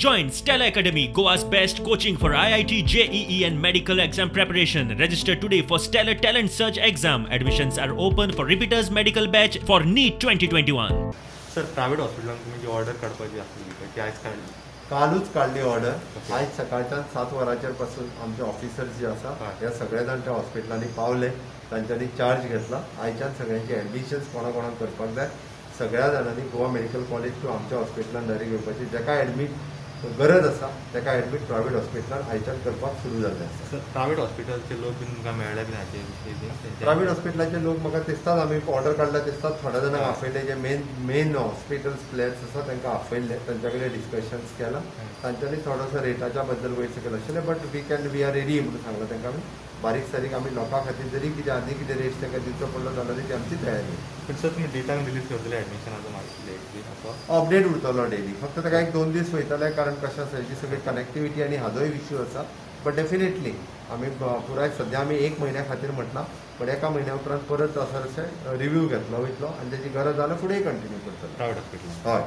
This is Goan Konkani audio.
Join Stellar Academy, Goa's best coaching for IIT, JEE and medical exam preparation. Register today for Stellar Talent Search exam. Admissions are open for repeaters medical batch for NEET 2021. Sir, private हॉस्पिटलान तुमी जी ऑर्डर काडपाची आसली ती आयज काडली? कालूच काडली ऑर्डर. आयज सकाळच्यान 7 वरांचेर पासून आमचे ऑफिसर्स जे आसा हे सगळे जाण त्या हॉस्पिटलांनी पावले, तांच्यांनी चार्ज घेतला. आयच्यान सगळ्यांची एडमिशन्स कोणा कोणाक करपाक जाय सगळ्या जाणांनी गोवा मेडिकल कॉलेज टू आमच्या हॉस्पिटलान डायरेक्ट येवपाची. जाका एडमीट गरज आसा ताका एडमीट प्रायवेट हॉस्पिटलान आयच्यान करपाक सुरू जाल्लें आसा. सर, प्रायवेट हॉस्पिटलचे लोक बीन तुमकां मेळ्ळे बीन हाचे विशीं? प्रायवेट हॉस्पिटलाचे लोक म्हाका दिसतात, आमी ऑर्डर काडल्या दिसतात, थोड्या जाणांक आपयले, जे मेन मेन हॉस्पिटल्स प्लेयर्स आसा तांकां आपयल्ले, तांच्या कडेन डिस्कशन्स केलां, तांच्यांनी थोडोसो रेटाच्या बद्दल वयर सकयल आशिल्लें, but we are ready म्हणून सांगलां तांकां. आमी बारीक सारीक आमी लोकां खातीर जरी कितें आनी कितें रेट्स तांकां दिवचो पडलो जाल्यार ती आमची तयारी. पण सर, तुमी डेटा रिलीज करतले एडमिशनाचो मागीर? अपडेट उरतलो डेली, फक्त ताका 1-2 दीस वयतले, कारण कशें आसा हेजी सगळी कनेक्टिविटी आनी हाजोय इश्यू आसा. बट डेफिनेटली आमी पुराय सद्या आमी 1 म्हयन्या खातीर म्हटलां, बट 1 म्हयन्या उपरांत परत असो अशें रिव्यू घेतलो वयतलो आनी तेजी गरज जाल्यार फुडें कंटिन्यू करतलो. Private hospital? हय.